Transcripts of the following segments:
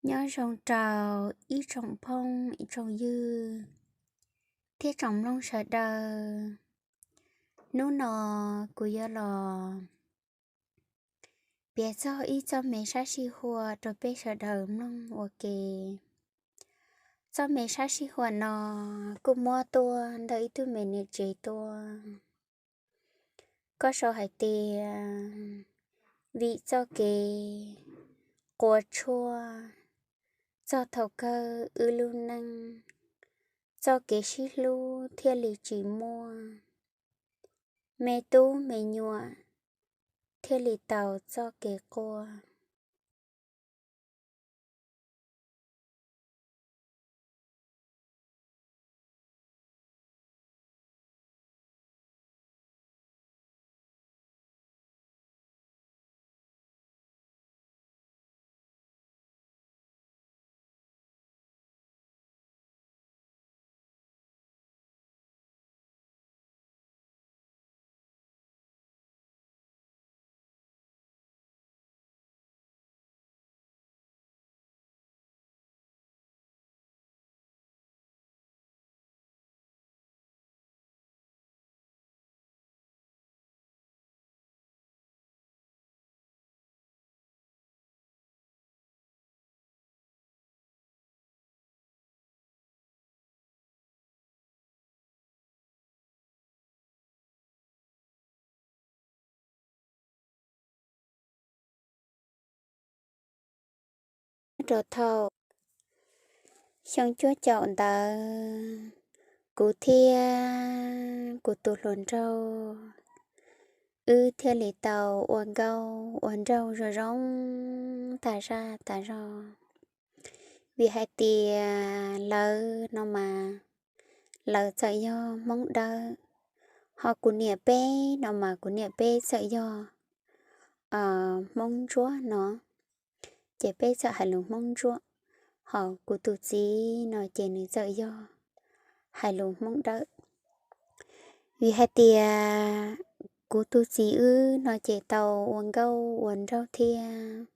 Nyob zoo rau ib tsoom phooj ib tsoom ywg thiab tsoom mloog sawv daws. Hnub no kuv yuav los piav txog ib txoj me sab sij huam rau peb sawv daws mloog ua ke. Txoj me sab sij huam no kuj muab tuaj ntawm ib tug me niam tsev tuaj. Koj sau hais tias, vim txoj kev quas tshuaj, txog thaum kawg wb lub neej, txoj kev sib hlub thiaj li tsis muaj, me tub me nyuam thiaj li tau txoj kev quaj. Rau thaum xyoo cuaj caum ntawd, kuv thiab kuv tus hluas nraug wb thiaj li tau ua nkauj ua nraug zoo zoo tas zaj tas zog. Vim hais tias lawv no mas lawv txawm yog Hmoob Dawb, ho kuv niam peb no mas kuv niam peb txawm yog Hmoob Ntsuab no, ces peb txawm hais lus Hmoob Ntsuab, ho kuv tus txiv no ces nws txawm yog hais lus Hmoob Dawb. Vim hais tias kuv tus txiv wb no ces tau ua nkauj ua nraug thiab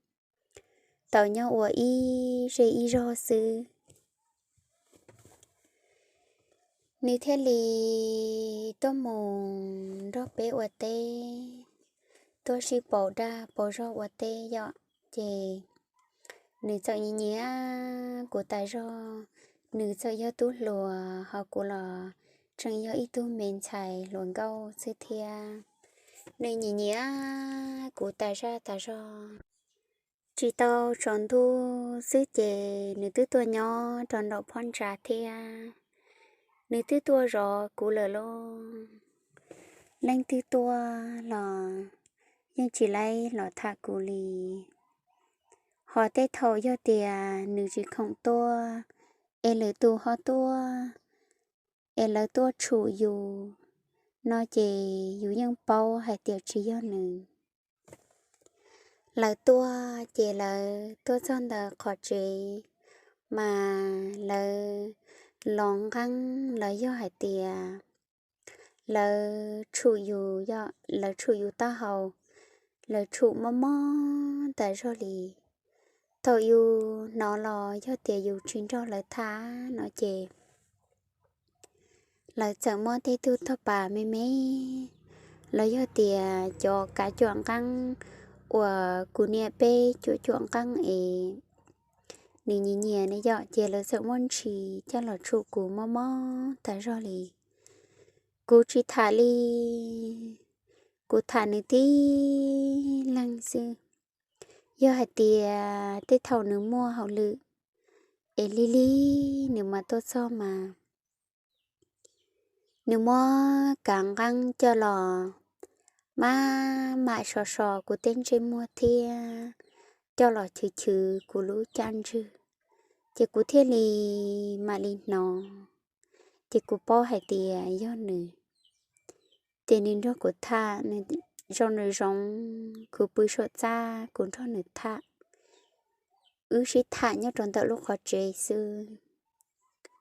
tau nyob ua ib zej ib zog xwb, nws thiaj li tuaj mus nrog peb ua teb, tuaj sib pauv dag pauv zog ua teb yom. Ces nws txawm nyiam nyiam kuv tas zog, nws txawm yog tub hluas ho kuv los tseem yog ib tug me ntxhais hluas nkauj xwb thiab. Nws nyiam nyiam kuv tas zaj tas zog. Tsis tau tsaus ntuj xwb ces nws twb tuaj nyob rau nraum phab ntsa thiab, nws twb tuaj zov kuv lawm lauj. Leej twg tuaj los yeej tsis laib los tham kuv li. Ho tej thaum yog tias nws tsis khoom tuaj, es lwm tus ho tuaj, es lawv tuaj tshum yus no ces yus yeej paub hais tias tsis yog nws. Lawv tuaj ces lawv tuaj txog ntawm qhov tsev, mas lawv los nqeeb los yog hais tias lawv tshum yus, lawv tshum yus taub hau, lawv tshum mob mob tas zog li. Thaum yus hnov los yog tias yus tsis nrog lawv tham no ces lawv txawm muab tej tug tog pas me me los yog tias cov kav cuam nqeeb uas kuv niam peb cuam cuam nqeeb es nws nyiam nyiam ne yom, ces lawv txawm muab ntshis coj los tshum kuv mob mob tas zog li. Kuv tsis tham li, kuv tham nws tib leeg xwb. Yog hais tias tej thaum nws muaj hauj lwm es lig lig nws mas tuaj txog mas nws muab kav nqeeb coj los maj mam so so kuv tej ntsej muag thiab coj los chwv chwv kuv lub caj ntswg, ces kuv thiaj li mam li hnov, ces kuv paub hais tias yog nws. Ces nws nrog kuv tham, nws zoo nws zoo, kuv pw saum txaj kuv nrog nws tham. Wb sib tham nyob rau ntawm lub qhov tsev xwb,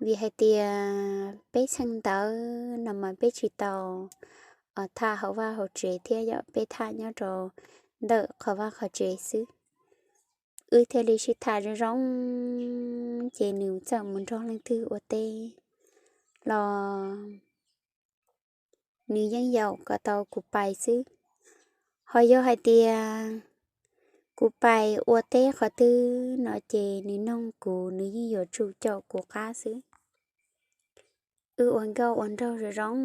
vim hais tias peb txheej ntawd no mas peb tsis tau tham hauv vaj hauv tsev thiab yom, peb tham nyob rau ntawm qhov vaj qhov tsev xwb. wb thiaj li sib tham zoo zoo, ces nws txawm mus nrog leej twg ua teb los nws yeej yaum kom tau kuv pais xwb. Ho yog hais tias kuv pais ua teb qhov twg no ces nws noog kuv, nws yeej yuav tsum caum kuv qab xwb. Wb ua nkauj ua nraug zoo zoo,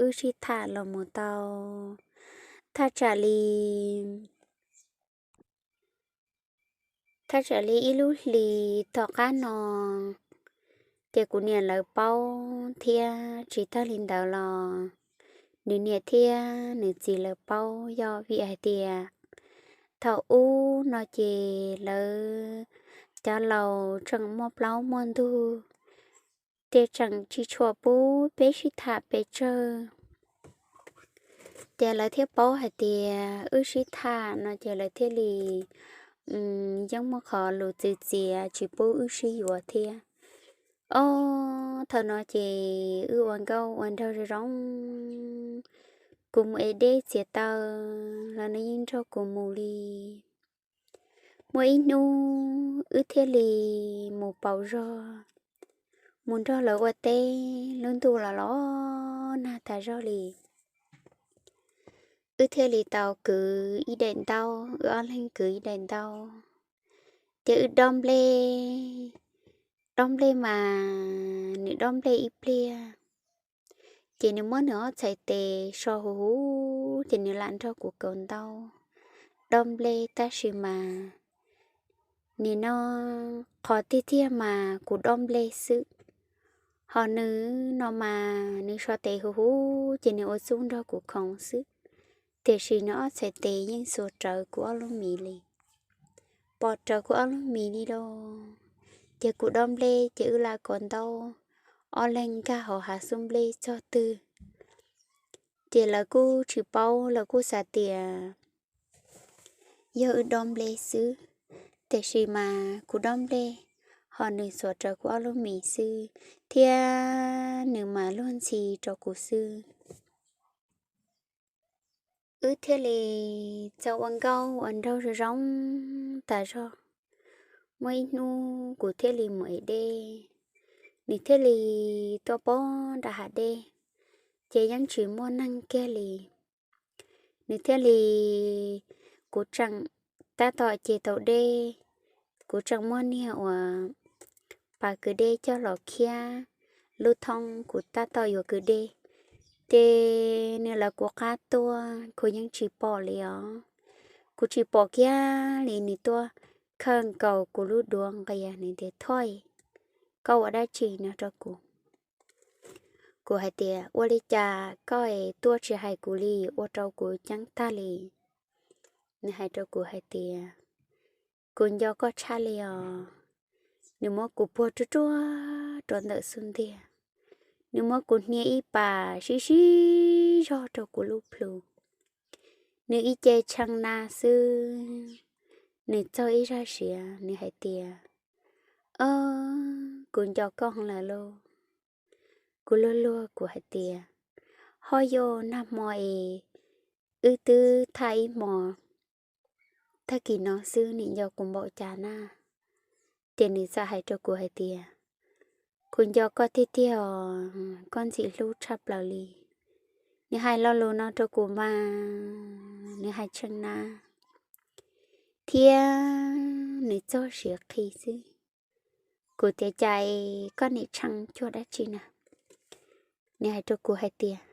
wb sib tham los mus tau thaj tsam li thaj tsam li ib lub hlis tom qab no, ces kuv niam lawv paub thiab. Tsis tag li ntawd los nws niam thiab nws txiv lawv paub, yog vim hais tias thaum ub no ces lawv cov laus tseem muaj plaub muaj ntug, ces tseem tsis tshua pub peb sib tham pes tsawg. Ces lawv thiaj paub hais tias wb sib tham no ces lawv thiaj li yeej muaj qhov lus txwv txiav tsis pub wb sib yuav thiab. Ob thaum no ces wb ua nkauj ua nraug zoo zoo, kuv mus ev dej txiav taws los nws yeej nrog kuv mus li. Muaj ib hnub wb thiaj li mus pauv zog, mus nrog lawv ua teb, lub ntuj los los nag tas zog li. Wb thiaj li tau kwv ib daim ntaub, wb ob leeg kwv ib daim ntaub, ces wb dob nplej. Dob nplej mas nws dob nplej ib pliag, ces nws muab nws ob txhais tes so huv huv, ces nws lam nrog kuv kaus ntaub dob nplej. Tab sis mas nim no qhov tiag tiag mas kuv dob nplej xwb, ho nws no mas nws so tes huv huv ces nws ua txuj nrog kuv khoov xwb, tiam sis nws ob txhais tes yeej xuas rawv kuv ob lub mis li, pom rawv kuv ob lub mis li lauj. Ces kuv dob nplej ces wb lam kaus ntaub, ob leeg nkag hauv hav xub nplej txog twg, ces lawv kuj tsis paub, lawv kuj xav tias yog wb dob nplej xwb, tiam sis mas kuv dob nplej, ho nws xuas rawv kuv ob lub mis xwb, thiab nws mas luag ntxhi rau kuv xwb. Wb thiaj li txawm ua nkauj ua nraug zoo zoo tas zog. Muaj ib hnub kuv thiaj li mus ev dej, nws thiaj li tuaj pog nram hav dej, ces yeej tsis muaj neeg kiag li. Nws thiaj li, kuv tseem tab tom ces tau dej, kuv tseem muaj niag uas pas kwv dej coj los khiab lub thoob kuv tab tom yuav kwv dej, ces nws lawv kuv qab tuaj, kuv yeej tsis pom li os. Kuv tsis pom kiag li, nws tuaj khawm nkaus kuv lub duav nqia, nws tias, Thoj, koj ua dab tsi no rau kuv? Kuv hais tias, Ua li cas koj es tuaj tsis hais kuv li, ua rau kuv ceeb tag li? Nws hais rau kuv hais tias, Kuv nco koj tshaj li os. Nws muab kuv puag ruaj ruaj rau ntawm xub ntiag, nws muab kuv hnia ib pas sib sib zog rau kuv lub plhu. Nws ib ce tshee na xwb, nws txog ib zaj siav, nws hais tias, Ob, kuv nco koj heev lawm lauj. Kuv luag luag kuv hais tias, Ho yog nag hmo es wb twb thaj ib hmo, tag kis no xwb nim nco kuv npaum cas na? Ces nws txawm hais rau kuv hais tias, Kuv nco koj tiag tiag os, koj ntxim hlub tshaj plaws li. Nws hais lo lus no rau kuv mas nws hais tshee na, thiab nws txog siav qhi xwb. Kuv tias, Cas koj nim tshee cuag dab tsi na? Nws hais rau kuv hais tias,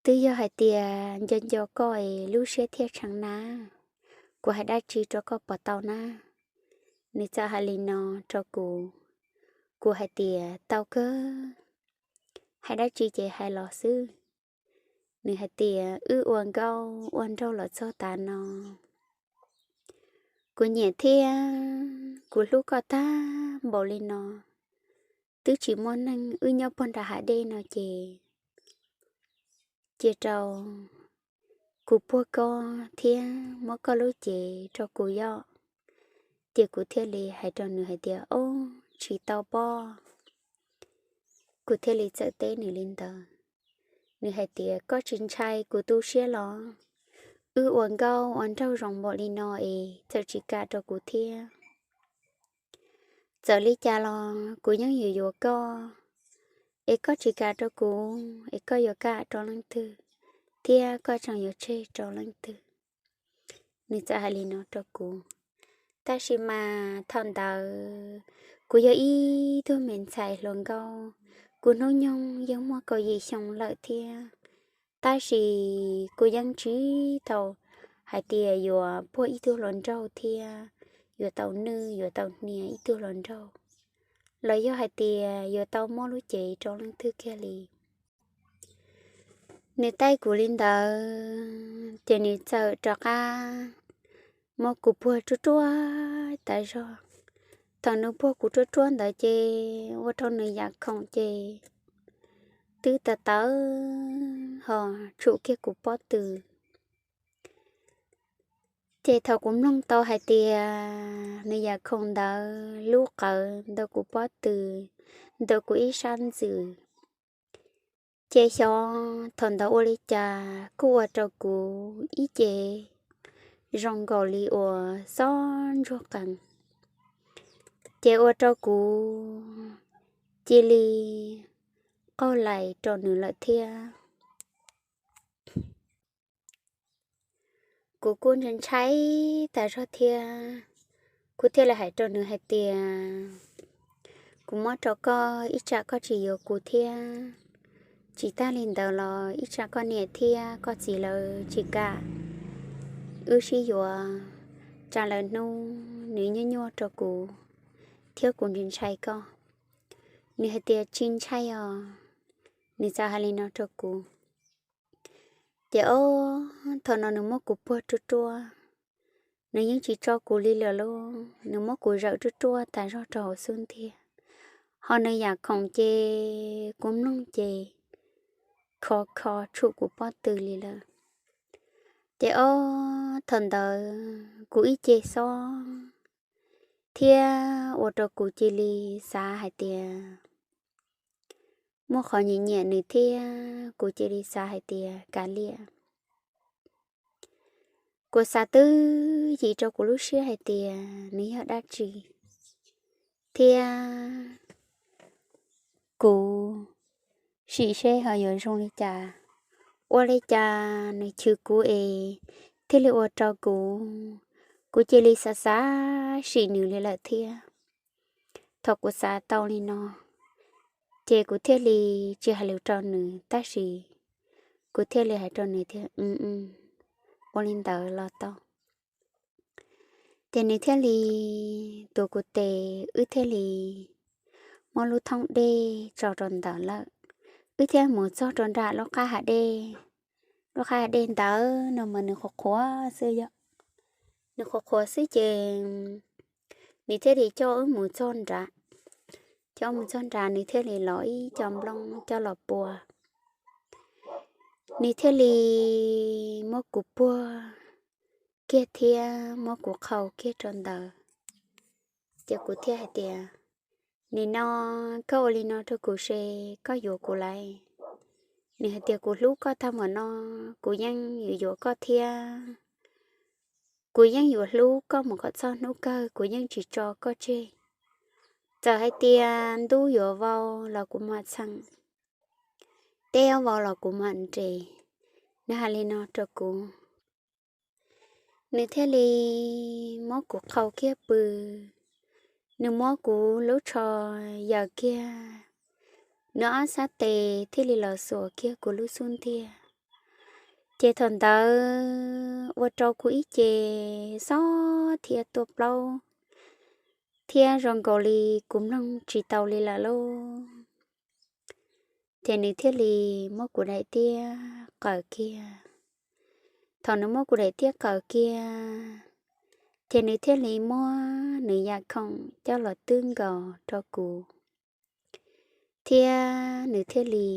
Twb yog hais tias nco nco koj es lub siab thiaj tshee na. Kuv hais dab tsi rau koj puas tau na? Nws txawm hais li no rau kuv. Kuv hais tias, Tau kawg, hais dab tsi ces hais los xwb. Nws hais tias, Wb ua nkauj ua nraug los txog tav no, kuv nyiam thiab kuv hlub koj tag npaum li no, twb tsis muaj neeg, wb nyob puag nram hav dej no ces cia rau kuv puag koj thiab muab koj lub cev rau kuv yom. Ces kuv thiaj li hais rau nws hais tias, Ob, tsis tau pob. Kuv thiaj li txawm teb nws li ntawd. Nws hais tias, Koj tsis ntshai kuv tu siab los? wb ua nkauj ua nraug zoo npaum li no es txawm tsis kam rau kuv thiab. Txawm li cas los kuv yeej yuav yuav koj, es koj tsis kam rau kuv es koj yuav kam rau leej twg, thiab koj tseem yuav tseg rau leej twg? Nws txawm hais li no rau kuv. Tab sis mas thaum ntawd kuv yog ib tug me ntxhais hluas nkauj, kuv hnub nyoog yeej muaj kaum yim xyoo lawm thiab. Tab sis kuv yeej tsis tau hais tias yuav puag ib tug hluas nraug thiab yuav tau nwj yuav tau hnia ib tug hluas nraug, los yog hais tias yuav tau muab lub cev rau leej twg kiag li. Nws taij kuv li ntawd ces nws txawm rov qab muab kuv puag ruaj ruaj tas zog. Thaum nws puag kuv ruaj ruaj ntawd ces ua rau nws yam khoom ces twb tawv tawv ho tshum kiag kuv pob tw. Ces thaum kuv mloog tau hais tias nws yam khoom ntawd lub qawv ntawm kuv pob tw, ntawm kuv ib sab ntxwm, ces xyov thaum ntawd ua li cas kuj ua rau kuv ib ce zoo nkaus li uas xob ntsuag qees. Ces ua rau kuv cia li qaug lais rau nws lawm thiab. Kuv kuj ntshai ntshai tas zog thiab. Kuv thiaj li hais rau nws hais tias, kuv muab rau koj ib tsam koj tsis yuav kuv thiab, tsis tag li ntawd los ib tsam koj niam thiab koj txiv lawv tsis kam wb sib yuav, tsam lawv hnub nws nyuaj nyuaj rau kuv thiab kuv ntshai ntshai koj. Nws hais tias tsis ntshai os. Nws txawm hais li no rau kuv. Ces ob thaum no nws muab kuv puag ruaj ruaj, nws yeej tsis tso kuv li lawm lauj, nws muab kuv zawm ruaj ruaj tas zog rau hauv xub ntiag. Ho nws yam khoom ces kuv mloog ces kho kho tshum kuv pob tw li lawm. Ces ob thaum ntawd kuv ib ce xob thiab ua rau kuv cia li xav hais tias muaj qhov nyiam nyiam nws thiab kuv cia li xav hais tias kav liam. Kuv xav twb yim rau kuv lub siab hais tias nws yog dab tsi thiab kuv sim seb ho yuav zoo li cas. Ua li cas nws chwv kuv es thiaj li ua rau kuv, kuv cia li xav xav sim nws li lawm thiab. Thaum kuv xav tau li no, ces kuv thiaj li tsis hais lus rau nws, tab sis kuv thiaj li hais rau nws tias, ua li ntawd los tau. Ces nws thiaj li tuav kuv tes, wb thiaj li muab lub thoob dej tso rau ntawd lawm. Wb thiaj mus txog rau nram lub qab hav dej. Lub qab hav dej ntawd no mas nws qhuav qhuav xwb yog, nws qhuav qhuav xwb ces nws thiaj li coj wb mus txog nrad. Coj mus txog nrad nws thiaj li los ib co nplooj coj los pua. Nws thiaj li muab kuv puag kiag thiab muab kuv qhau kiag rau ntawd. Ces kuv thiaj hais tias, nim no koj ua li no rau kuv se, koj yuav kuv lawm? Nws hais tias, kuv hlub koj tag npaum no, kuv yeej yuav yuav koj thiab. Kuv yeej yuav hlub koj mus kom txog hnub kawg, kuv yeej tsis tso koj tseg. Txawm hais tias ntub yuav vau los kuv mam txheem, teb yuav vau los kuv mam nres. Nws hais li no rau kuv. Nws thiaj li muab kuv qhau kiag pw, nws muab kuv lub tsho yaws kiag, nws ob sab tes thiaj li los xuas kiag kuv lub xub ntiag. Ces thaum ntawd ua rau kuv ib ce xob thiab tuaj plaub, thiab zoo nkaus li kuv mloog tsis tau li lawm lauj. Ces nws thiaj li muab kuv daim tiab qaws kiag. Thaum nws muab kuv daim tiab qaws kiag, ces nws thiaj li muab nws yam khoom coj los twb nkaus rau kuv, thiab nws thiaj li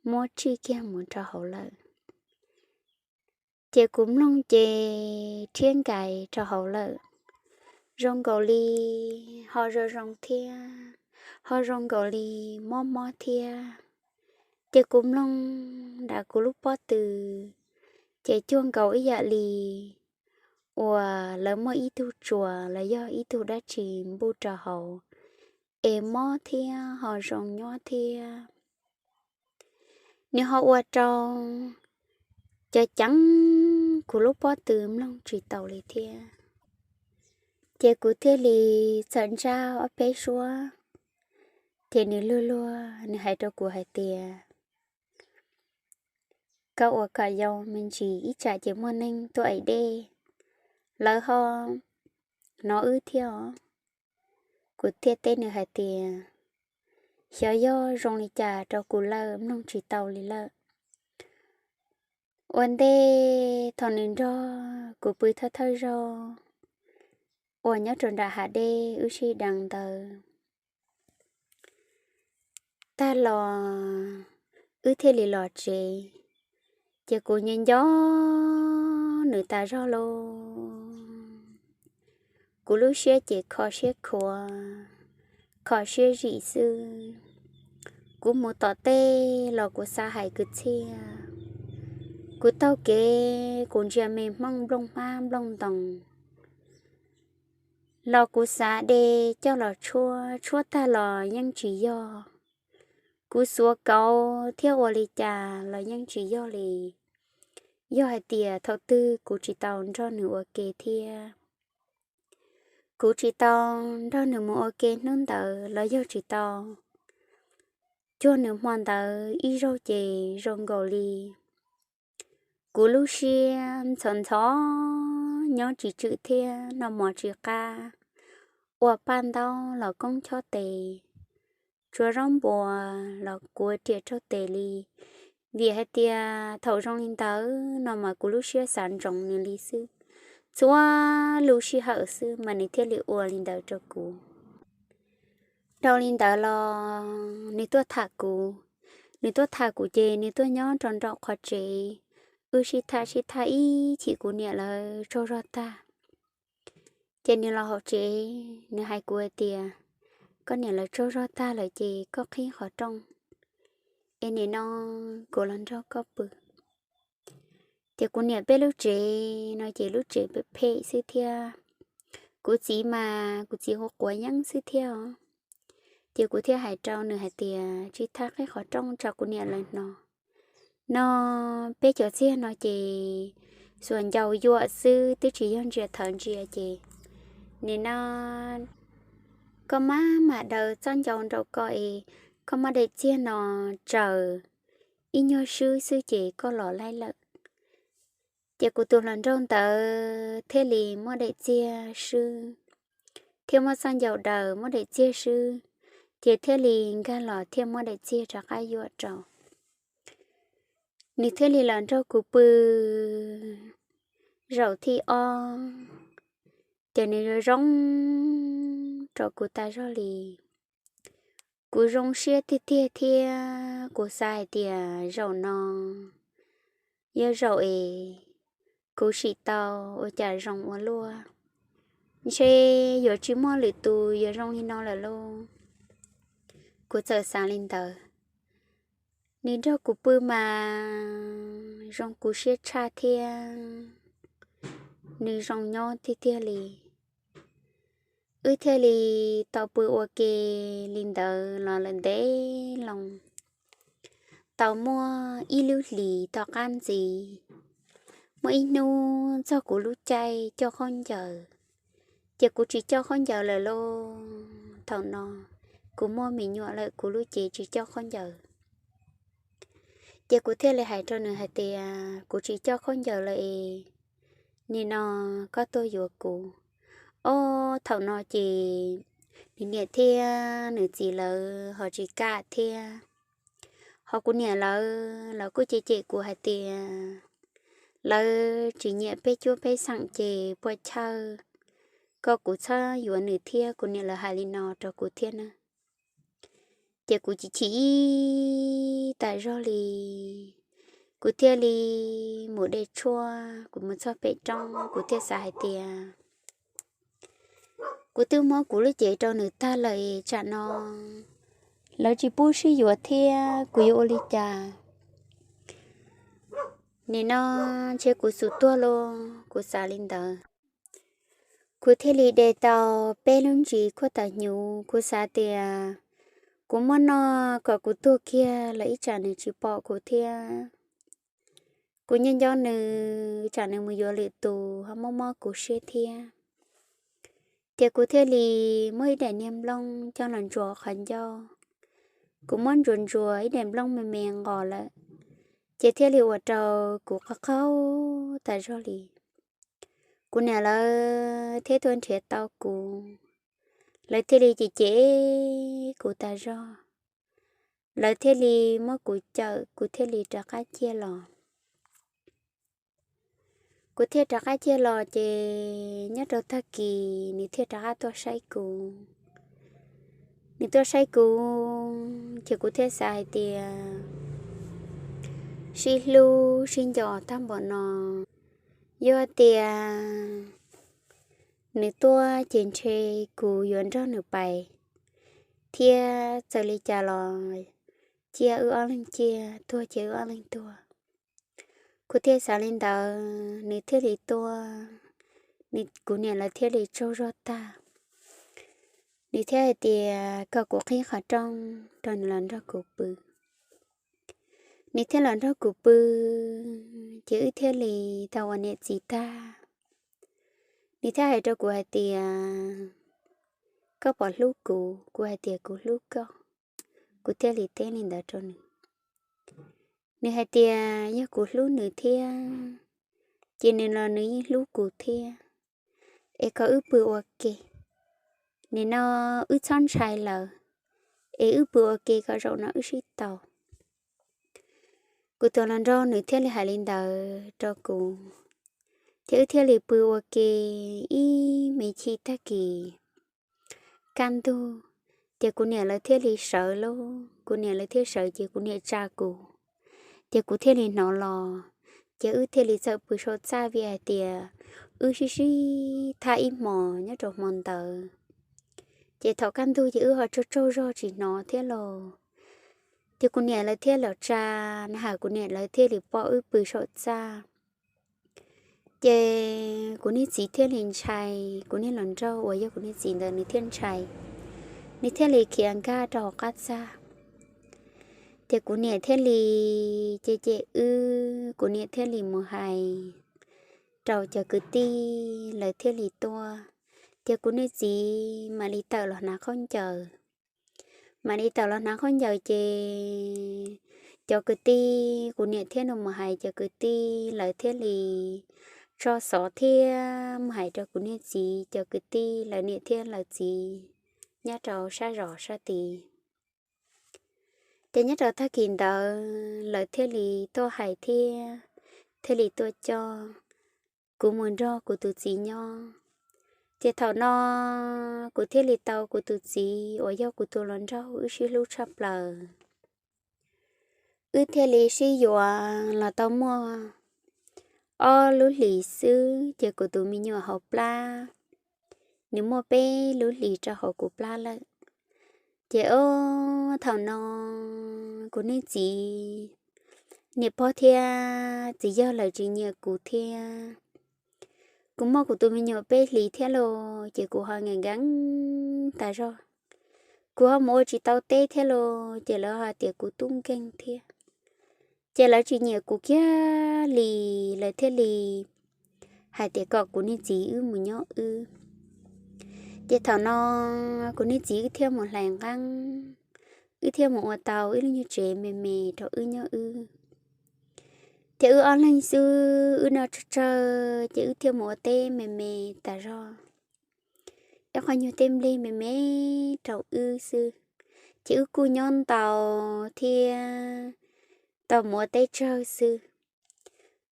muab tsij kiag mus rau hauv lawm. Ces kuv mloog ces rhiab nkais rau hauv lawm, zoo nkaus li ho zoo zoo thiab, ho zoo nkaus li mob mob thiab. Ces kuv mloog nram kuv lub pob tw, Ces cuag nkaus ib yam li uas lawv muaj ib tug tsuas los yog ib tug dab tsi npuj rau hauv, es mob thiab ho zoo nyob thiab. Nws ho ua rau cov ceev kuv lub pob tw mloog tsis tau li thiab. Ces kuv thiaj li txawm ntsaj ob peb suab, ces nws luag luag nws hais rau kuv hais tias, koj ua kom yau me ntsis ib tsam ces muaj neeg tuaj ev dej, lawv ho hnov wb thiab os. Kuv thiaj teb nws hais tias, xyov yog zoo li cas rau kuv lawm, mloog tsis tau li lawm. Ua ntej thaum nws nrog kuv pw thawj thawj zaug uas nyob rau nram hav dej wb sib deev ntawd tag los, wb thiaj li los tsev. Ces kuv nco nco nws tas zog lauj, kuv lub siab ces kho siab khuav, kho siab zim xwb. Kuv mus tom tej los kuv xav hais kwv txhiaj, kuv taug kev kuv ntsia me hmoob nplooj hmab nplooj ntoos, los kuv xav de coj los tshuab, tshuab tag los yeej tsis yog. Kuv xuav kauv thiab ua li cas los yeej tsis yog li. Yog hais tias thaum twg kuv tsis tau nrog nws ua ke thiab, kuv tsis tau nrog nws mus ua ke hnub ntawd los yog tsis tau cuag nws hmo ntawd ib zaug ces zoo nkaus li kuv lub siab ntxhov ntxhov, nyob tsis tswm thiab noj mov tsis qab, ua paj ntaub los koob chob tes, tsuav zaub npua los kuv riam raug tes li. Vim hais tias thaum zoo li ntawd no mas kuv lub siab xav ntsoov nws li xwb, txhua lub sij hawm xwb mas nws thiaj li ua li ntawd rau kuv. Dhau li ntawd los nws tuaj tham kuv, nws tuaj tham kuv ces nws tuaj nyob rau nraum qhov tsev, wb sib tham sib tham ib chim kuv niam lawv tsaug zog tag. Ces nws los hauv tsev, nws hais kuv hais tias, koj niam lawv tsaug zog tag lawm ces koj qhib qhov rooj es nim no kuv los nrog koj pw. Ces kuv niam peb lub tsev no ces lub tsev phem phem xwb thiab. Kuv txiv mas kuv txiv hu quav yeeb xwb thiab os. Ces kuv thiaj hais rau nws hais tias, tsis thab qhib qhov rooj tso kuv niam lawv no. No peb cov txiag no ces xuas ncau yuam xwb twb tsis yog ntsia thawv ntsia ces, nim no koj maj mam daws txoj ncau nraum ko es koj muab daim txiag no tsaws ib nyuag swb xwb ces koj los laij lawm. Ces kuv tus hluas nraug ntawd thiaj li muab daim txiag swb, thiab muab txoj ncau daws muab daim txiag swb, ces thiaj li nkag los thiaj muab daim txiag rov qab yuam rau. Nws thiaj li los nrog kuv pw zaum thib ob, ces nws zoo zoo rau kuv tas zog li. Kuv zoo siab tiag tiag thiab kuv xav hais tias zaum no yog zaum es kuv sim tau ua cas zoo ua luaj, ntshe yuav tsis muaj lwm tus yuav zoo li no lawm lauj. Kuv txawm xav li ntawd. Nws nrog kuv pw mas zoo kuv siab tshaj thiab nws zoo nyob tiag tiag li. Wb thiaj li tau pw ua ke li ntawd los lawm ntev loo. Tau muaj ib lub hlis tom qab ntxiv, muaj ib hnub txog kuv lub caij coj khaub ncaws, ces kuv tsis coj khaub ncaws lawm lauj. Thaum no kuv muaj me nyuam lawm kuv lub cev tsis coj khaub ncaws. Ces kuv thiaj li hais rau nws hais tias kuv tsis coj khaub ncaws lawm es nim no koj tuaj yuav kuv. Ob thaum no ces nws niam thiab nws txiv lawv ho tsis kam thiab. Ho kuv niam lawv los kuj cem cem kuv hais tias lawv tsis nyiam peb cuab peb xeem ces puas chawj kom kuv txhob yuav nws thiab, kuv niam lawv hais li no rau kuv thiab na. Ces kuv chim chim ib tas zog li, kuv thiaj li mus de tshuaj, kuv mus txog pem roob kuv thiaj xav hais tias kuv twb muab kuv lub cev rau nws tag lawm, tsam no lawv tsis pub sib yuav thiab kuv yuav ua li cas? Nim no ntshe kuv xum tuag los kuv xav li ntawd. Kuv thiaj li de tau peb lub ntsis khuab tawm hnyuv, kuv xav tias kuv muab noj kom kuv tuag kiag los ib tsam nws tsis pom kuv thiab. Kuv nyob nco nws tsam nws mus yuav lwm tus ho mob mob kuv siab thiab. Ces kuv thiaj li muab ib daim niag nplooj coj los ntsuas qhov ncauj. Kuv muab ntsuas ntsuas ib daim nplooj me me nqos lawm, ces thiaj li ua rau kuv qaug qaug tas zog li. Kuv niam lawv thiaj tuaj nrhiav tau kuv, lawv thiaj li cem cem kuv tas zog. Lawv thiaj li muab kuv cawm, kuv thiaj li rov qab ciaj los. Kuv thiaj rov qab ciaj los ces nyob rau tag kis nws thiaj rov qab tuaj saib kuv. Nws tuaj saib kuv ces kuv thiaj xav hais tias sib hlub sib nco tag npaum no, yog tias nws tuaj ces ntshe kuv yuav nrog nws pais thiab, txawm li cas los cia wb ob leeg ciaj, tuag cia wb ob leeg tuag. Kuv thiaj xav li ntawd, nws thiaj li tuaj, kuv niam lawv thiaj li tsaug zog tag. Nws thiaj hais tias kom kuv qhib qhov rooj rau nws los nrog kuv pw. Nws thiaj los nrog kuv pw, ces wb thiaj li tau ua niam txiv tag. Nws thiaj hais rau kuv hais tias, koj puas hlub kuv? Kuv hais tias kuv hlub koj. Kuv thiaj li teb li ntawd rau nws. Nws hais tias yog kuv hlub nws thiab, ces nws los nws yeej hlub kuv thiab. Es kom wb pw ua ke, nim no wb txhob ntshai lawm, es wb pw ua ke kom zaum no wb sib tau. Kuv tus hluas nraug nws thiaj li hais li ntawd rau kuv, ces wb thiaj li pw ua ke ib me chim tag kis kaj ntug, ces kuv niam lawv thiaj li sawv lauj, kuv niam lawv thiaj sawv ces kuv niam tsa kuv, ces kuv thiaj li hnov los, ces wb thiaj li txawm pw saum txaj vim hais tias wb sib sib thab ib hmos nyob rau hmo ntawd. Ces thaum kaj ntug ces wb ho tsaug tsaug zog tsis hnov thiab los, ces kuv niam lawv thiaj los tsa, na has kuv niam lawv thiaj li pom wb pw saum txaj. Ces kuv niag txiv thiaj li ntshai, kuv niag hluas nraug uas yog kuv niag txiv ntawd nws thiaj ntshai, nws thiaj li khiav nkag rau hauv qab txaj. Ces kuv niam thiaj li cem cem wb, kuv niam thiaj li mus hais rau cov kwv tij, lawv thiaj li tuaj. Ces kuv niag txiv mam li tawm los hnav khaub ncaws. Mam li tawm los hnav khaub ncaws ces cov kwv tij, kuv niam thiaj mus hais cov kwv tij, lawv thiaj li tso xov thiab mus hais rau kuv niag txiv cov kwv tij, lawv niam thiab lawv txiv nyob rau sab zos sab tid. Ces nyob rau tag kis ntawd lawv thiaj li tuaj hais thiab thiaj li tuaj coj kuv mus nrog kuv tus txiv nyob. Ces thaum no kuv thiaj li tau kuv tus txiv uas yog kuv tus hluas nraug wb sib hlub tshaj plaws. Wb thiaj li sib yuav los tau muaj ob lub hlis xwb ces kuv tus me nyuam hauv plab, nws muaj peb lub hlis rau hauv kuv plab lawm. Ces ob thaum no kuv niag txiv, niam pog thiab txiv yawg lawv tsis nyiam kuv thiab. Kuv muaj kuv tus me nyuam peb hlis thiab los ces kuv ho nkees nkees tas zog. Kuv ho mus ua tsis tau teb thiab los ces lawv hais tias kuv tub nkeeg thiab. Ces lawv tsis nyiam kuv kiag li, lawv thiaj li hais tias kom kuv niag txiv wb mus nyob wb. Ces thaum no kuv niag txiv wb thiaj mus hlais nqeeb, wb thiaj mus ua tau ib lub nyuag tsev me me rau wb nyob wb. Ces wb ob leeg xwb, wb noj tsawg tsawg ces wb thiaj mus ua teb me me tas zog, ib qho nyuag teb nplej me me rau wb xwb. Ces wb kuj nyob ntau thiab tau mus ua teb tsawg xwb.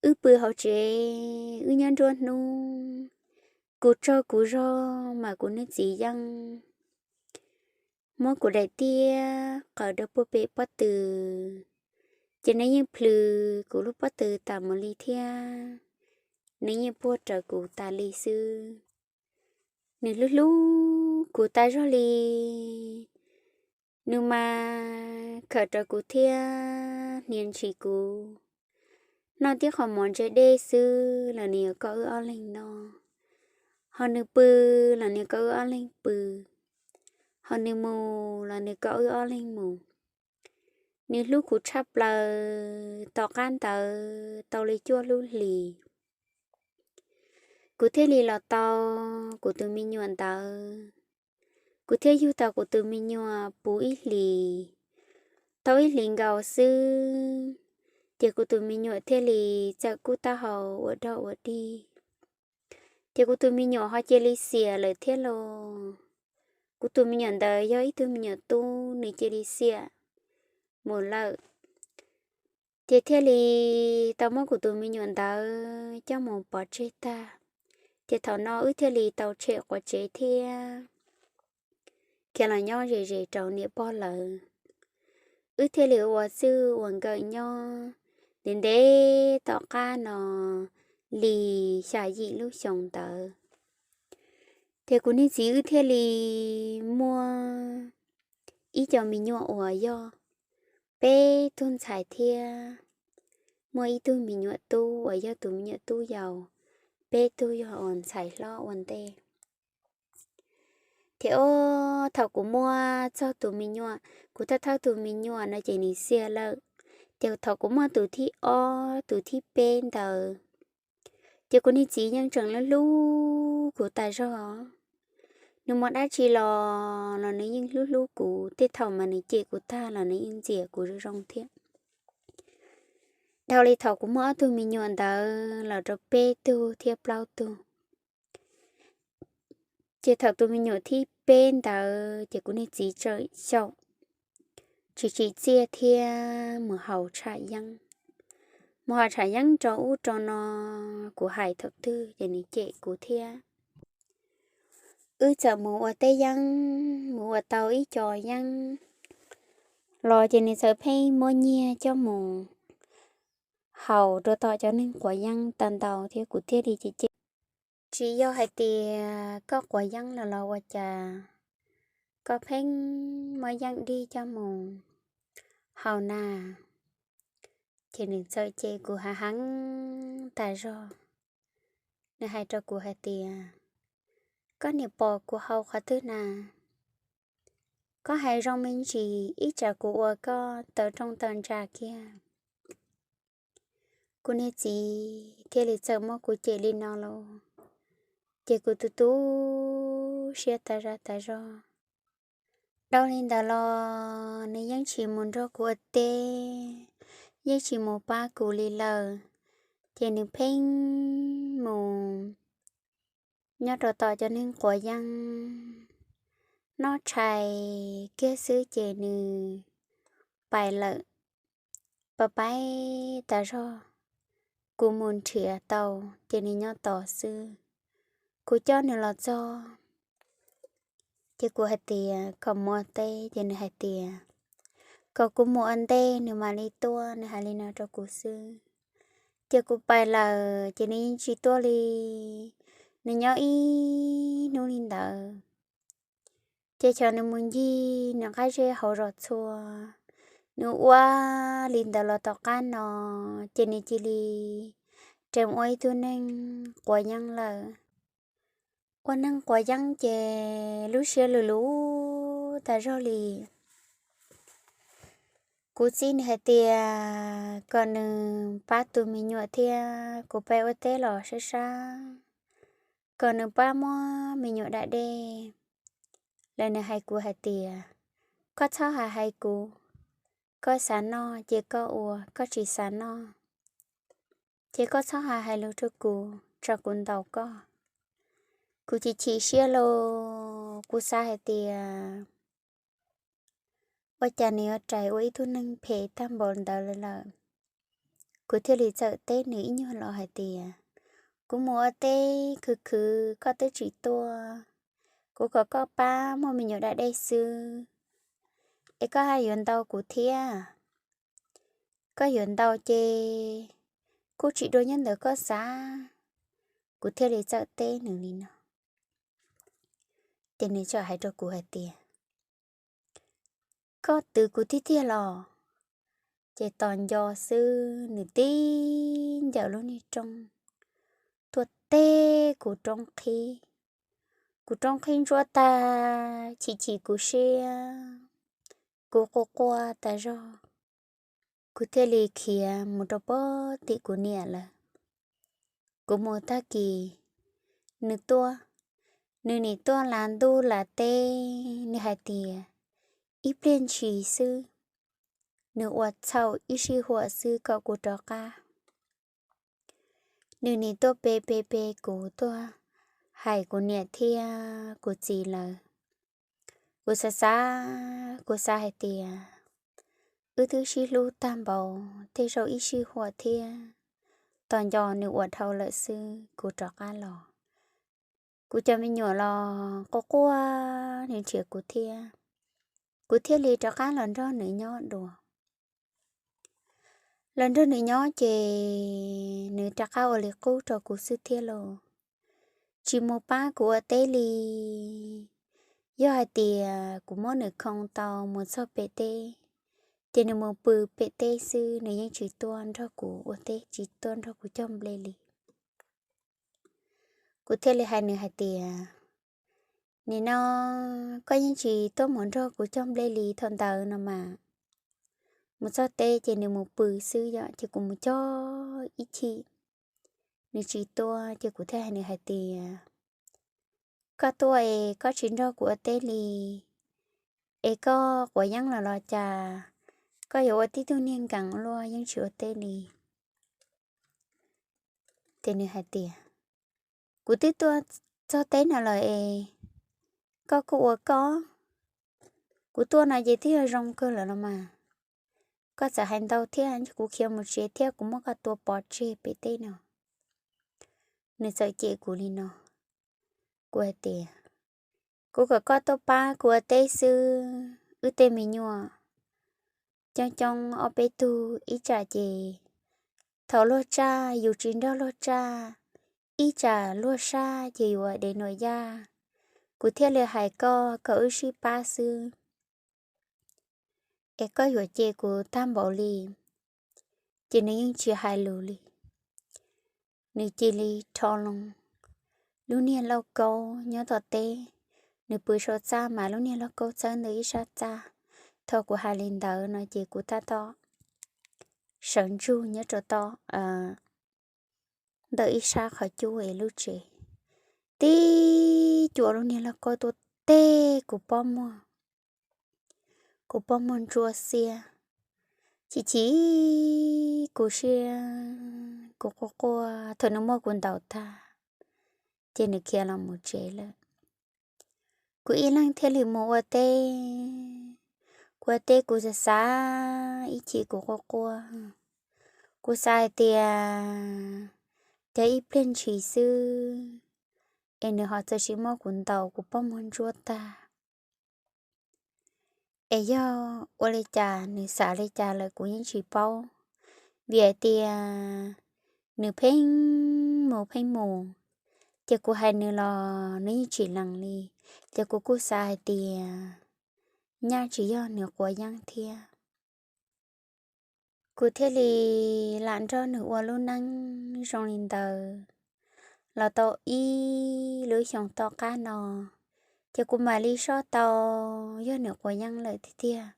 Wb pw hauv tsev, wb nyob nruab hnub, kuv tsaug kuv zog mas kuv niag txiv yeej muab kuv daim tiab qaws rau puag pem pob tw, ces nws yeej plhws kuv lub pob tw tas mus li thiab, nws yeej puag raws kuv tas li xwb. Nws hlub hlub kuv tas zog li, nws mas khawm rau kuv thiab hnia ntshis kuv. Noj tib qho mov ntse dej xwb los nws yuav kom wb ob leeg noj, ho nws pw los nws kom wb ob leeg pw, ho nws mus los nws kom wb ob leeg mus. Nws hlub kuv tshaj plaws. Tom qab ntawd tau li cuaj lub hlis, kuv thiaj li los tau kuv tus me nyuam ntawd. Kuv thiaj yug tau kuv tus me nyuam puv ib hlis, tau ib hlis nkaus xwb, ces kuv tus me nyuam thiaj li txawm kub taub hau ua dog ua dig. Ces kuv tus me nyuam ho cia li xiam lawm thiab los. Kuv tus me nyuam ntawd yog ib tug me nyuam tub, nws cia li xiam mus lawm. Ces thiaj li tau muab kuv tus me nyuam ntawd coj mus pov tseg tag. Ces thaum no wb thiaj li tau tshem quav tsev thiab khiav los nyob ze ze rau niam pog lawv. Wb thiaj li ua txij ua nkawm nyob ntev ntev tom qab no li xya yim lub xyoo ntawd. Ces kuv niag txiv wb thiaj li muaj ib co me nyuam uas yog peb tug ntxhais thiab muaj ib tug me nyuam tub uas yog tus me nyuam tub yau, peb tug yog uas ntxhais hlob ua ntej. Ces o, thaum kuv muaj txog tus me nyuam, kuv thawj thawj tus me nyuam no ces nws xiam lawm. Ces thaum kuv muaj tus thib ob tus thib peb ntawd, ces kuv niag txiv yeej tseem hlub hlub kuv tas zog. Nws muaj dab tsi los los nws yeej hlub hlub kuv, tej thaum mas nws cem kuv tag los nws yeej ntxias kuv zoo zoo thiab. Dhau li thaum kuv muaj ob tug me nyuam ntawd los rau peb tug thiab plaub tug, ces thaum tus me nyuam thib peb ntawd ces kuv niag txiv tseem xyaum tsis tsim txiaj thiab mus haus tsham yeeb. Mus haus tsham yeeb rau ub rau no, kuv hais thaum twg ces nws cem kuv thiab. Wb txawm mus ua teb yeeb, mus ua tau ib co yeeb los ces nws txawm pheej muab nyiaj coj mus haus rau tom cov neeg quav yeeb tau ntau thiab kuv thiaj li cem cem. Tsis yog hais tias koj quav yeeb los los ua cas koj pheej muab yeeb dig coj mus haus na. Ces nws txawm cem kuv hav heev tas zog. Nws hais rau kuv hais tias, koj niam pom kuv haus qhov twg na? Koj hais zoo me ntsis ib tsam kuv ua koj tawm rooj tawm ntsa kiag. Kuv niag txiv thiaj li txawm muab kuv cem li no los, ces kuv tu tu siab tas zaj tas zog. Dhau li ntawd los nws yeej tsis mus nrog kuv ua teb, yeej tsis mus pab kuv li lawm. Ces nws pheej mus nyob rau tom cov neeg quav yeeb, noj tshais kiag xwb ces nws pais lawm. Pab pais tas zog, kuv mus nrhiav tau ces nws nyob tos xwb. Kuv coj nws los txog, ces kuv hais tias kom mus ua teb, ces nws hais tias kom kuv mus ua ntej nws mam li tuaj, nws hais li no rau kuv xwb. Ces kuv pais lawm ces nws yeej tsis tuaj li. Nws nyob ib hnub li ntawd, ces xyov nws mus ncig nws qab zej hauv zos txhua. Nws ua li ntawd los tom qab no, ces nws cia li ras ua ib tug neeg quav yeeb lawm. Ua neeg quav yeeb ces lub siab lws lus tas zog li. Kuv txib nws hais tias kom nws pab tus me nyuam thiab kuv pab ua teb los sab sab, kom nws pab muab me nyuam da dej. Lawv nws hais kuv hais tias, koj txhob hais hais kuv, koj xav noj ces koj ua, koj tsis xav noj ces koj txhob hais hais lus rau kuv, tsam kuv ntaus koj. Kuv chim chim siab los kuv xav hais tias, ua cas nws yuav rais ua ib tug neeg phem tag npaum ntawd lawm. Kuv thiaj li txawm teb nws ib nyuag los hais tias, kuv mus ua teb khwv khwv koj twb tsis tuaj, kuv kom koj pab muab me nyuam da dej xwb, es koj haj yuav ntaus kuv thiab. Koj yuav ntaus ces kuj tsis dua nyob ntawm koj xav. Kuv thiaj li txawm teb nws li no, ces nws txawm hais rau kuv hais tias, koj twv kuv tiag tiag los? Ces tos nco xwb nws tib ncaws lub niag roob tuaj teb kuv roob qhib. Kuv roob qhib ntsuab tag, chim chim kuv siab, kuv quaj quaj tas zog. Kuv thiaj li khiav mus rau pem tim kuv niam lawm. Kuv mus tag kis nws tuaj, nws nim tuaj lav ntuj lav teb, nws hais tias ib pliag ntshis xwb nws ua txhaum ib sij huam xwb kom kuv rov qab. Nws nim tuaj pe pe pe kuv, tuaj hais kuv niam thiab kuv txiv lawv. Kuv xav xav, kuv xav hais tias wb twb sib hlub tag npaum tej zaum ib sij huam thiab, tos nco nws ua dhau lawm xwb kuv rov qab los. Kuv cov me nyuam los quaj quaj nws nrhiav kuv thiab, kuv thiaj li rov qab los nrog nws nyob dua. Los nrog nws nyob ces nws rov qab ua li qub rau kuv xwb thiab los tsis mus pab kuv ua teb li. Yog hais tias kuv muab nws khoo tau mus txog pem teb, ces nws mus pw pem teb xwb, nws yeej tsis tuaj nrog kuv ua teb, tsis tuaj nrog kuv cog nplej li. Kuv thiaj li hais nws hais tias, nim no koj yeej tsis tuaj mus nrog kuv cog nplej li, thaum ntawd no mas mus txog teb ces nws mus pw xwb yom, ces kuv mus cog ib chim nws tsis tuaj, ces kuv thiaj hais nws hais tias, koj tuaj es koj tsis nrog kuv ua teb li, es koj quav yeeb los los cas koj yuav ua tib tug niag nkees luaj yeej tsis ua teb li. Ces nws hais tias, kuv twb tuaj txog teb no lawm es koj kuj ua koj, kuv tuaj no ces twb yog zoo kawg lawm los mas. Koj txawm hais ntau thiab, kuv khiav mus tsev thiab kuv muab koj tua pov tseg pem teb no. Nws txawm cem kuv li no. Kuv hais tias, kuv kom koj tuaj pab kuv ua teb xwb, wb tej me nyuam coob coob ob peb tug, ib tsam ces thaum luag tsaj yus tsis nrog luag tsaj, ib tsam luag saj ces yuav dev nuam yaj. Kuv thiaj li hais koj kom wb sib pab xwb, es koj yuav cem kuv tag npaum li. Ces nws yeej tsis hais lus li. Nws cia li rho loo lub niag lauj kaub nyob tom teb. Nws pw saum txaj mas lub niag lauj kaub txawb ntawm ib sab txaj. Thaum kuv hais li ntawd no ces kuv tab tom sawv ntsug nyob rau tom ntawm ib sab qhov cub es lub tsev, tib cuam lub niag lauj kaub tuaj teb kuv pob muag. Kuv pob muag ntsuab xiab, chim chim kuv siab, kuv quaj quaj. Thaum nws muab kuv ntaus tag, ces nws khiav los mus tsev lawm. Kuv ib leeg thiaj li mus ua teb. Kuv ua teb kuv xav xav ib chim kuv quaj quaj. Kuv xav hais tias, cas ib pliag ntshis xwb es nws ho txawm sim muab kuv ntaus kuv pob muag ntsuab tag. Es yog ua li cas nws xav li cas lawm kuv yeej tsis paub, vim hais tias nws pheej mus pheej mus, ces kuv hais nws los nws yeej tsis lees li. Ces kuv kuj xav hais tias nyaj tsis yog nws quav yeeb thiab. Kuv thiaj li lam nrog nws ua lub neej zoo li ntawd los tau ib lub xyoos tom qab no, ces kuv mam li soj tau yog nws quav yeeb lawm tiag tiag.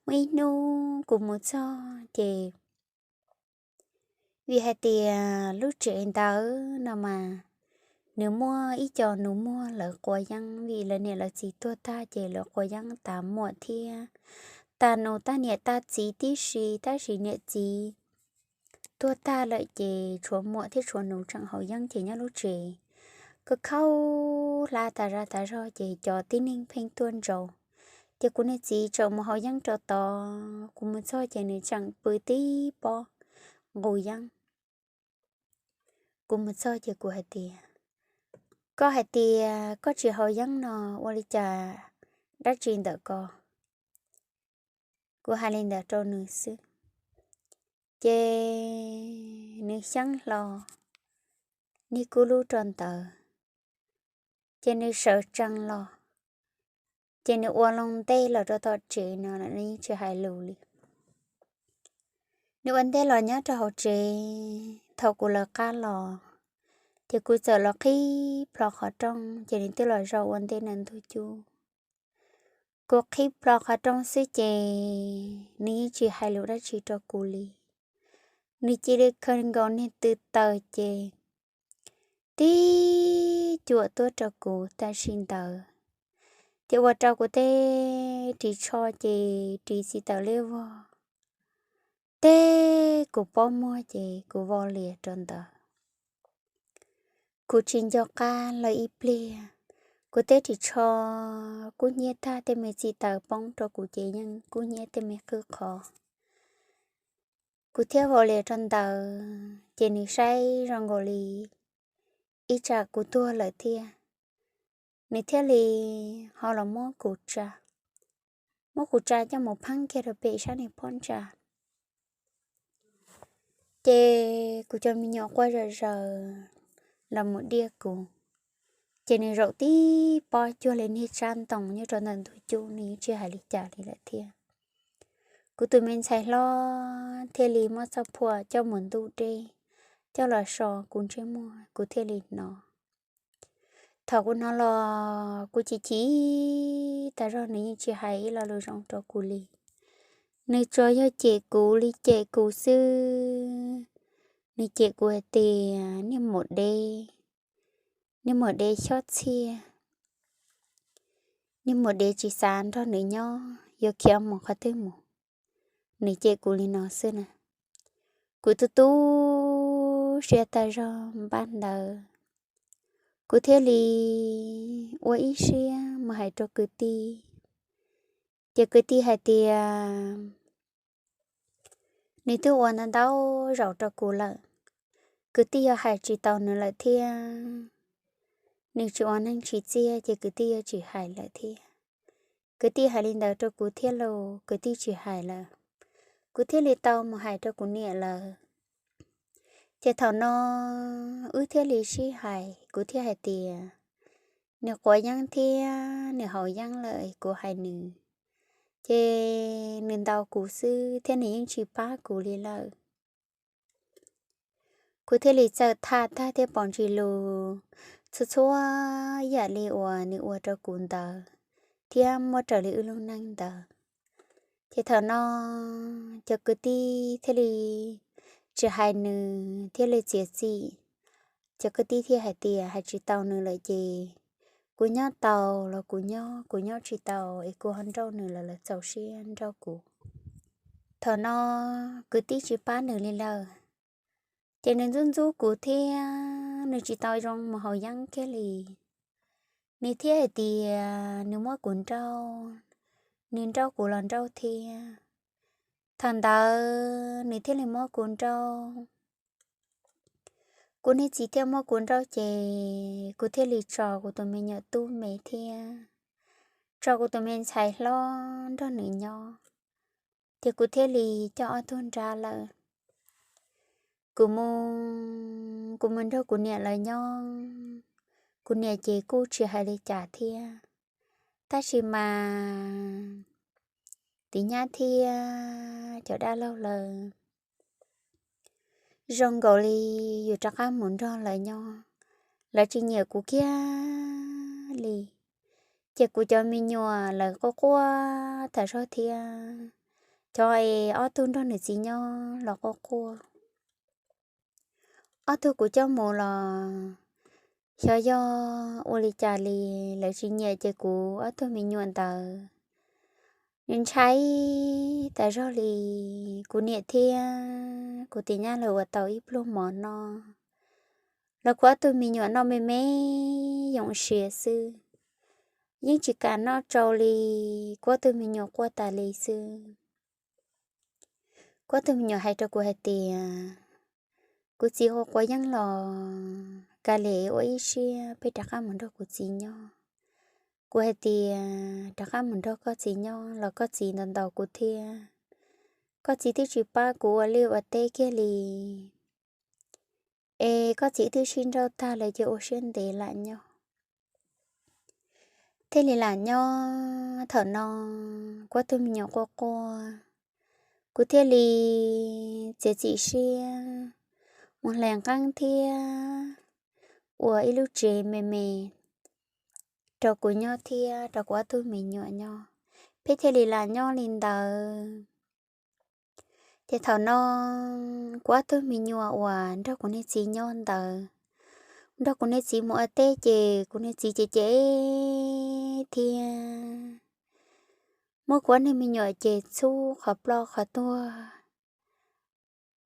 Muaj ib hnub kuv mus txog ces, vim hais tias lub tsev ntawd no mas nws muaj ib co nus muag lawv quav yeeb, vim lawv niam lawv txiv tuag tag ces lawv quav yeeb tas muam thiab tas nus, tas niam tas txiv tib si, tab sis niam txiv tuag tag lawm ces tshuav muam thiab tshuav nus tseem haus yeeb ces nyob lub tsev khaub khaub hlab tas zaj tas zog ces cov tib neeg pheej tuaj ntsaum. Ces kuv niag txiv tseem mus haus yeeb rau tod, kuv mus txog ces nws tseem pw tib pob nqus yeeb. Kuv mus txog ces kuv hais tias, koj hais tias koj tsis haus yeeb no ua li cas, dab tsi ntawm ko? Kuv hais li ntawd rau nws xwb, ces nws xyeeb hlo niag kub lub rau ntawd, ces nws sawv tsees los, ces nws ua loo ntej los rau tom tsev no, nws yeej tsis hais lus li. Nws ua ntej los nyob rau hauv tsev, thaum kuv lawv qab los, ces kuv txawm los qhib plho qhov rooj, ces nws twb los zaum ua ntej ntawm ntug cub. Kuv qhib plho qhov rooj xwb ces nws yeej tsis hais lus dab tsi rau kuv li. Nws cia li khaws nkaus niag tw taws ces tib cuam tuaj rau kuv tam sim ntawd, ces ua rau kuv tej ris tsho ces ris tsis tawm liab vog, teb kuv pob muag ces kuv vau lias rau ntawd. Kuv tsis nco qab lawm ib pliag, kuv tej ris tsho kub hnyiab tag, tej me txim taws poob rau kuv ces yeej kub hnyiab tej me qwj qhov. Kuv thiaj vau lias rau ntawd ces nws saib zoo nkaus li ib tsam kuv tuag lawm thiab. Nws thiaj li ho los muab kuv tsa, muab kuv tsa coj mus pheeb kiag rau pem sab niag phab ntsa. Ces kuv cov me nyuam quaj zom zaws los mus diaj kuv, ces nws zaum tib pob cuag li niag tsab ntoo nyob rau ntawm ntug cub, nws yeej tsis hais li cas li lawm thiab. Kuv tus me ntxhais hlob thiaj li muab txoj phuam coj mus ntuj deb, coj los so kuv ntsej muag, kuv thiaj li hnov. Thaum kuv hnov los kuv chim chim tas zog, nws yeej tsis hais ib lo lus zoo rau kuv li. Nws tsuas yog cem kuv li cem kuv xwb. Nws cem kuv hais tias niag maum dev, niag maum dev xyob txhiaj, niag maum dev tsis xav nrog nws nyob, yuav khiav mus qhov twg mus. Nws cem kuv li no xwb na. Kuv tu tu siab tas zog npaum ntawd, kuv thiaj li ua ib siab mus hais rau kwv tij. Ces kwv tij hais tias nws twb ua ntau ntau zaus rau kuv lawm, kwv tij yuav hais tsis tau nws lawm thiab. Nws tsis ua neeg tsim txiaj ces kwv tij yuav tsis hais lawm thiab. Kwv tij hais li ntawd rau kuv thiab los kwv tij tsis hais lawm, kuv thiaj li tau mus hais rau kuv niam lawm. Ces thaum no wb thiaj li sib hais, kuv thiaj hais tias nws quav yeeb thiab nws haus yeeb lawm, kuv hais nws, ces nws ntaus kuv xwb thiab nws yeej tsis pab kuv li lawm. Kuv thiaj li txawm tham tag thiab pom ntsis lus txhua txhua yam li uas nws ua rau kuv ntawd thiab muab raws li wb lub neej ntawd. Ces thaum no cov kwv tij thiaj li tsis hais nws thiaj li txiav txim. Cov kwv tij thiaj hais tias hais tsis tau nws lawm ces kuv nyob tau los kuv nyob, kuv nyob tsis tau es kuv ho nrauj nws los lawv txaus siab nrauj kuv. Thaum no kwv tij tsis pab nws li lawm, ces nws ntxub ntxub kuv thiab nws tsis tau zoo mus haus yeeb kiag li. Nws thiaj hais tias nws muab kuv nrauj, nws nrauj kuv los nrauj thiab. Thaum ntawd nws thiaj li muab kuv nrauj. Kuv niag txiv thiaj muab kuv nrauj ces kuv thiaj li tso kuv tus me nyuam tub me thiab tso kuv tus me ntxhais hlob nrog nws nyob, ces kuv thiaj li coj ob tug nrab lawm. Kuv mus, kuv mus nrog kuv niam lawv nyob, kuv niam ces kuj tsis hais li cas thiab. Tab sis mas tiv nyab thiab cov dab laug lawv zoo nkaus li yus rov qab mus nrog lawv nyob, lawv tsis nyiam kuv kiag li. Ces kuv cov me nyuam lawv quaj quaj tas zog thiab, cov es ob tug nrog nws txiv nyob los quaj quaj. Ob tug kuv coj mus los xyov yog ua li cas li, lawv tsis nyiam ces kuv ob tug me nyuam ntawd ntshai tas zog li. Kuv niam thiab kuv tiv nyab lawv ua tau ib pluag mov noj los kuv ob tug me nyuam noj me me yoov siav xwb, yeej tsis kam noj tsau li. Kuv ob tug me nyuam quaj tas li xwb. Kuv ob tug me nyuam hais rau kuv hais tias, kuv txiv quav quav yeeb los, kav liam ua ib siab peb rov qab mus nrog kuv txiv nyob. Kuv hais tias rov qab mus nrog koj txiv nyob los koj txiv ntaus ntaus kuv thiab, koj txiv twb tsis pab kuv ua liaj ua teb kiag li. Es koj txiv twb sib nrauj tag lawm ces ua siab ntev lam nyob. Thiaj li lam nyob. Thaum no kuv ob tug me nyuam quaj quaj, Kuv thiaj li txiav txim siab mus hle nqeeb thiab ua ib lub tsev me me rau kuv nyob thiab rau kuv ob tug me nyuam nyob, peb thiaj li lam nyob li ntawd. Ces thaum no kuv ob tug me nyuam uas nrog kuv niag txiv nyob ntawd, nrog kuv niag txiv mus ua teb ces kuv niag txiv ces cem thiab muab kuv ob niag me nyuam ces txhub qhov ploj qhov tuag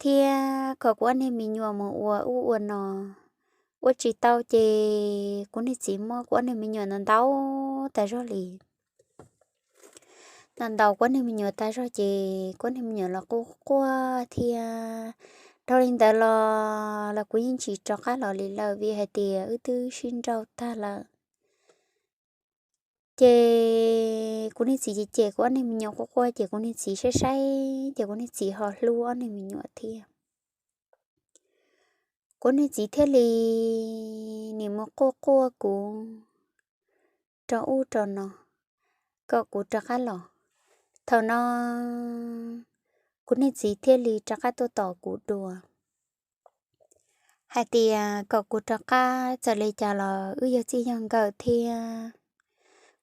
thiab kom kuv ob niag me nyuam mus ua ub ua no, ua tsis tau ces kuv niag txiv muab kuv ob niag me nyuam ntau ntau tas zog li. Ntau ntau kuv ob niag me nyuam tas zog ces kuv ob niag me nyuam los quaj quaj thiab. Dhau li ntawd los los kuv yeej tsis rov qab los li lawm vim hais tias wb twb sib nrauj tag lawm. Ces kuv niag txiv ces cem kuv ob niag me nyuam quaj quaj ces kuv niag txiv saib saib ces kuv niag txiv ho hlub ob niag me nyuam thiab. Kuv niag txiv thiaj li nim mus quaj quaj kuv rau ub rau no kom kuv rov qab los. Thaum no kuv niag txiv thiaj li rov qab tuaj tos kuv dua hais tias kom kuv rov qab, txawm li cas los wb yog txij yog nkawm thiab.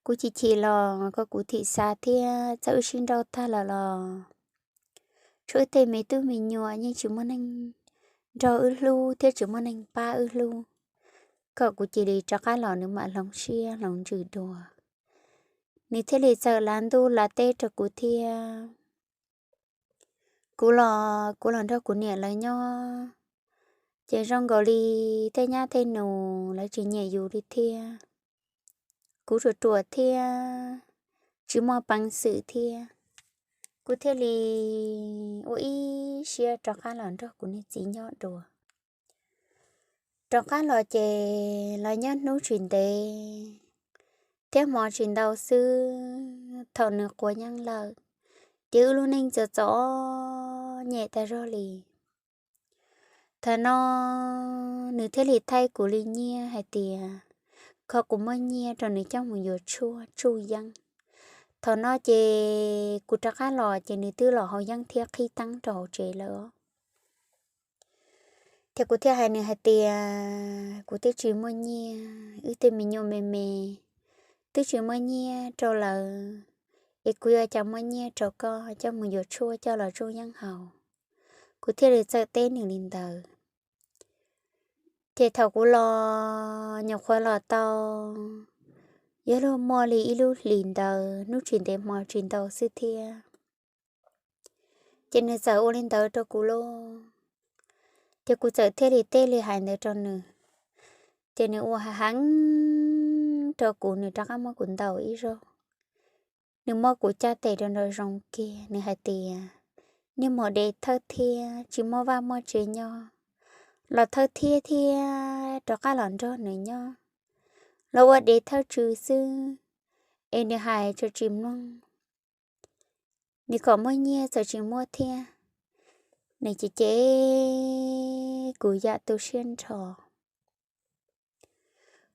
Kuv chim chim los kom kuv thim xav thiab, txawm wb sib nrauj tag lawm los tshuav wb tej me tub me nyuam yeej tsis muaj neeg nrog wb hlub thiab tsis muaj neeg pab wb hlub, kom kuv cia li rov qab los nws mam hloov siab hloov ntsws dua. Nws thiaj li txawm lav ntuj lav teb rau kuv thiab. Kuv los kuv los nrog kuv niam lawv nyob, ces zoo nkaus li tej nyab tej nus lawv tsis nyiam yus li thiab. Kuv ruam ruam thiab tsis muaj peev xwm thiab, kuv thiaj li ua ib siab rov qab los nrog kuv niag txiv nyob dua. Rov qab los ces los nyob hnub tsis ntev thiab hmo tsis ntau xwb, thaum nws quav yeeb lawm, ces wb lub neej txom txom nyem tas zog li. Thaum no nws thiaj li thaij kuv li nyiaj hais tias kom kuv muab nyiaj rau nws coj mus yuav tshuaj tsuj yeeb. Thaum no ces kuv rov qab los ces nws twb los haus yeeb thiab qhib teeb rau hauv tsev lawm. Ces kuv thiaj hais nws hais tias kuv twb tsis muaj nyiaj, wb tej me nyuam me me twb tsis muaj nyiaj rau lawv, es kuv yuav cas muaj nyiaj rau koj coj mus yuav tshuaj coj los tsuj yeeb haus. Kuv thiaj li txawm teb nws li ntawd. Ces thaum kuv los nyuam qhuav los tau yog luag muaj li ib lub hlis ntawd, hnub tsis ntev hmo tsis ntau xwb thiab, ces nws txawm ua li ntawd rau kuv lauj. Ces kuv txawm thiaj li teb li hais ntawd rau nws, ces nws ua heev rau kuv, nws rov qab muab kuv ntaus ib zaug. Nws muab kuv cab tes rau nraum zoov kiag, nws hais tias niag maum dev thawj thiab tsis muaj vaj muaj tsev nyob los thawj thiab thiab rov qab los nrog nws nyob, los ua dev thawj tswv xwb, es nws hais txawm tsis mloog, nws kom muaj nyiaj txawm tsis muab thiab. Nws cem cem kuv yam tu siab nrho.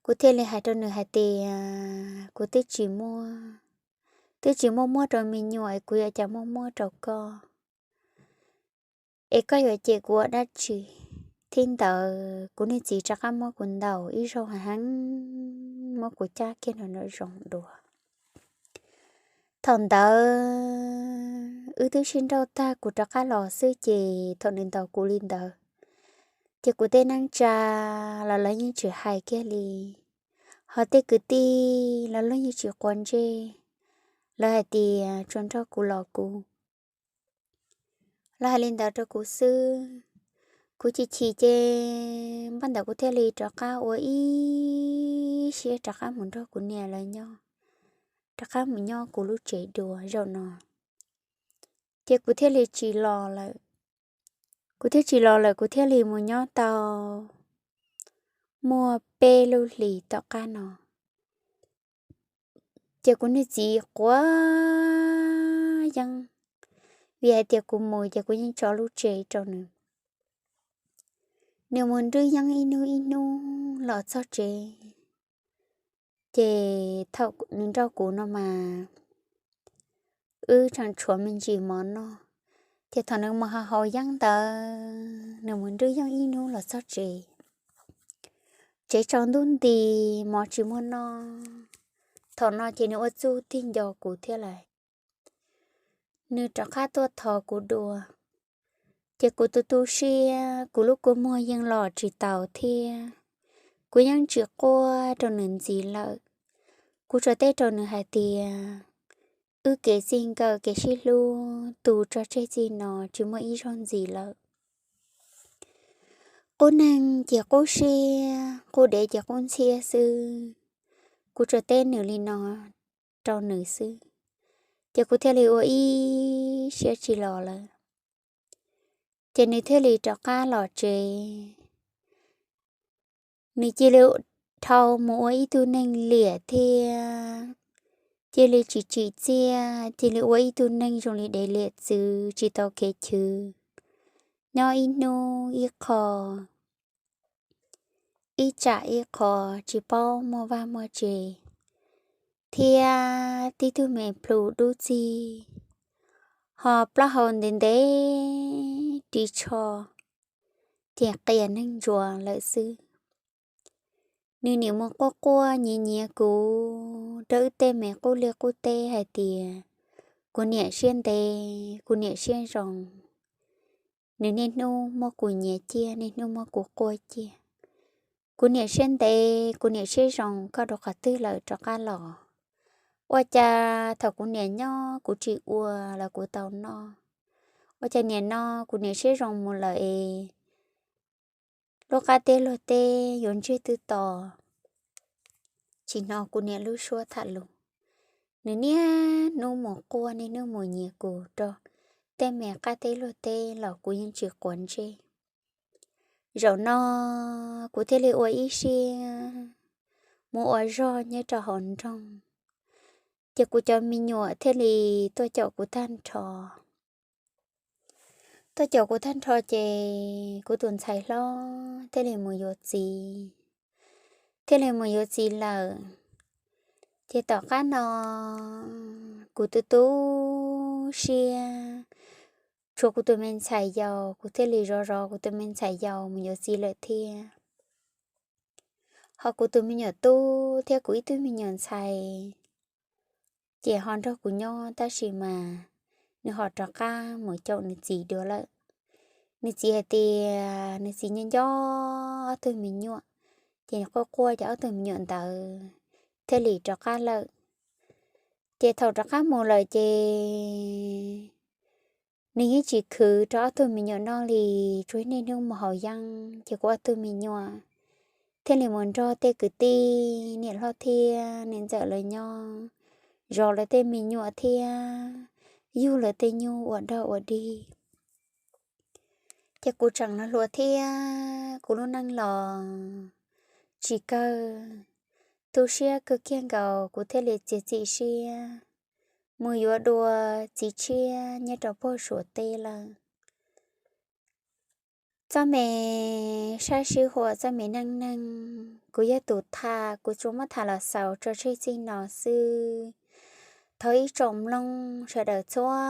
Kuv thiaj li hais rau nws hais tias kuv twb tsis muaj, twb tsis muaj muab rau me nyuam es kuv yuav cas muaj muab rau koj, es koj yuav cem kuv ua dab tsi? Thib ntawd kuv niag txiv rov qab muab kuv ntaus ib zaug heev, muab kuv cab kiag nraum zoov dua. Thaum ntawd wb twb sib nrauj tag kuv rov qab los xwb ces thaum nws ntaus kuv li ntawd, ces kuv tej neej tsa los lawv yeej tsis hais kiag li, ho tej kwv tij los luag yeej tsis quav ntsej, lawv hais tias tsuas nrog kuv los kuv, lawv hais li ntawd rau kuv xwb. Kuv chim chim ces npaj ntawd kuv thiaj li rov qab ua ib siab rov qab mus nrog kuv niam lawv nyob, rov qab mus nyob kuv lub tsev dua zaum no. Ces kuv thiaj li tsis los lawm. Kuv thiaj tsis los lawm, kuv thiaj li mus nyob tau muaj peb lub hlis tom qab no, ces kuv niag txiv quav yeeb, vim hais tias kuv mus ces kuv yeej tso lub tsev rau nws. Nws mus nrwb yeeb ib hnub ib hnub los txog tsev, ces thaum nws nrauj kuv no mas wb tseem tshuav me ntsis mov noj, Ces thaum nws mus haus yeeb ntawd, nws mus nrwb yeeb ib hnub los txog tsev. Tsev tsaus ntuj nti, mov tsis muaj noj. Thaum no ces nws ua txuj tig nco kuv thiab lawm. Nws rov qab tuaj thov kuv dua. Ces kuv tu tu siab, kuv lub kua muag yeej los tsis taus thiab. Kuv yeej tsis quaj rau nws ntxiv lawm. Kuv tsuas teb rau nws hais tias, wb kev txij nkawm kev sib hlub tu tso tseg txij no tsis muaj ib zaug ntxiv lawm. Qub neeg ces qub siab, qub dev ces qub ntxhiab xwb. Kuv tsuas teb nws li no rau nws xwb, ces kuv thiaj li ua ib siab tsis los lawm. Ces nws thiaj li rov qab los tsev. Nws cia li dhau mus ua ib tug neeg liam thiab, cia li tsis tsim txiaj, cia li ua ib tug neeg zoo li dev liam txwv tsis tau kev chwv, nyob ib hnub ib qho, ib tsam ib qho, tsis paub muaj vaj muaj tse, thiab tib tug me plhu dub txig, ho plaub hau ntev ntev ris tsho, ces qias neeg ntsuas lawm xwb. Nws niam mus quaj quaj nyiav nyiav kuv rau wb tej me qub liaj qub teb hais tias, kuv niam siab ntev, kuv niam siab zoo. Nws niaj hnub muab kuv nyiav ciaj, niaj hnub muab kuv quaj ciaj. Kuv niam siab ntev, kuv niam siab zoo, koj rau qhov twg lawm rov qab los. Ua cas thaum kuv niam nyob kuv tsis ua los kuv tau noj, ua cas niam no kuv niam siab zoo mus lawm es lub qab teb luag teb yuav ntseg twb to, tsis hnov kuv niam lub suab tham lus. Nws niaj hnub mus quaj niaj hnub mus nyiav kuv rau tej me qab teb luag teb los kuv yeej tsis quav ntsej. Zaum no kuv thiaj li ua ib siab mus ua zog nyob rau hauv nroog, ces kuv cov me nyuam thiaj li tuaj caum kuv tag nrho. Tuaj caum kuv tag nrho ces kuv tus ntxhais hlob thiaj li mus yuav txiv, thiaj li mus yuav txiv lawm. Ces tom qab no kuv tu tu siab, tshuav kuv tus me ntxhais yau, kuv thiaj li zov zov kuv tus me ntxhais yau mus yuav txiv lawm thiab. Ho kuv tus me nyuam tub thiab kuv ib tug me nyuam ntxhais ces ho nrog kuv nyob tab sis mas nws ho rov qab mus caum nws txiv dua lawm. Nws txiv hais tias nws txiv nyob nco ob tug me nyuam, ces quaj quaj ces ob tug me nyuam ntawd thiaj li rov qab lawm. Ces thaum rov qab mus lawm ces nws yeej tsis khwv rau ob tug me nyuam noj li, tsuas niaj hnub mus haus yeeb, ces kuv ob tug me nyuam thiaj li mus nrog tej kwv tij niam hlob thiab niam ntxawm lawv nyob, zov lawv tej me nyuam thiab yug lawv tej nyuj ua dog ua dig. Ces kuv tseem hluas thiab kuv lub neej los tsis kawg, tu siab kawg kiag nkaus kuv thiaj li txiav txim siab mus yuav dua txiv tshiab nyob rau puag Suav teb lawm. Txoj me sab sib huam, txoj me neej neeg, kuv yog tus tham, kuv tsuas muab tham los xaus tso tseg txij no xwb. Thov ib tsoom mloog sawv daws txhua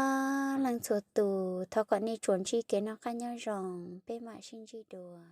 leej txhua tus, thov kom nej tsuas ntsib kev noj qab nyob zoo, peb mam sib ntsib dua.